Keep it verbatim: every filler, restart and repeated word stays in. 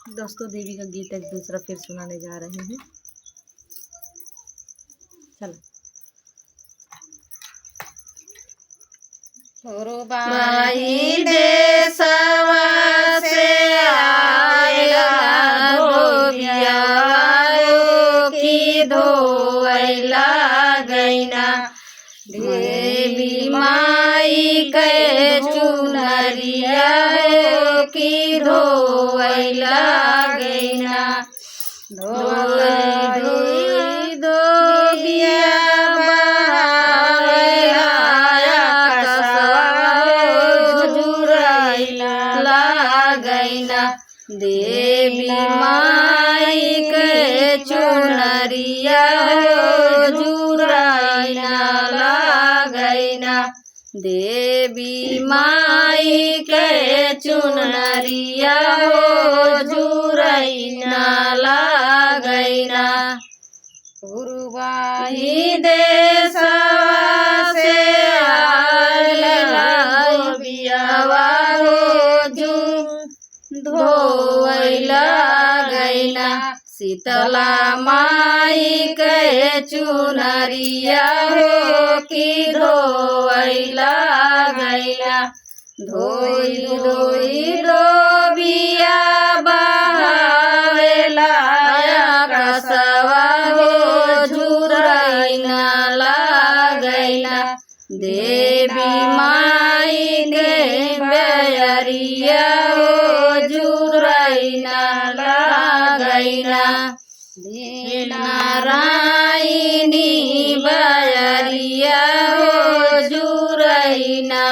दोस्तों, देवी का गीत एक दूसरा फिर सुनाने जा रहे हैं। चलो। बाही देसवा से आवेला धोबिया हो कि धोवैला गैना, देवी माई के चुनरिया हो कि धोवैला गैना। धोई धोई धोबिया बहावेला आकाशवा हो जुरैला गैना, देवी माई के चुनरिया हो जुरैला गैना, देवी माई के चुनरिया हो जुरैला गैना। पूर्वाही देसवा से आवेला धोबियावा हो जु धोवैला गैना, शीतला माई के चुनरिया हो कि धोवैला गैना। धोई धोई धोबिया बहावेला आकाशवा हो जुरैला गैना, देवी माई के बयरिया हो जुरैला गैना। नारायणी बयरिया हो जुरैला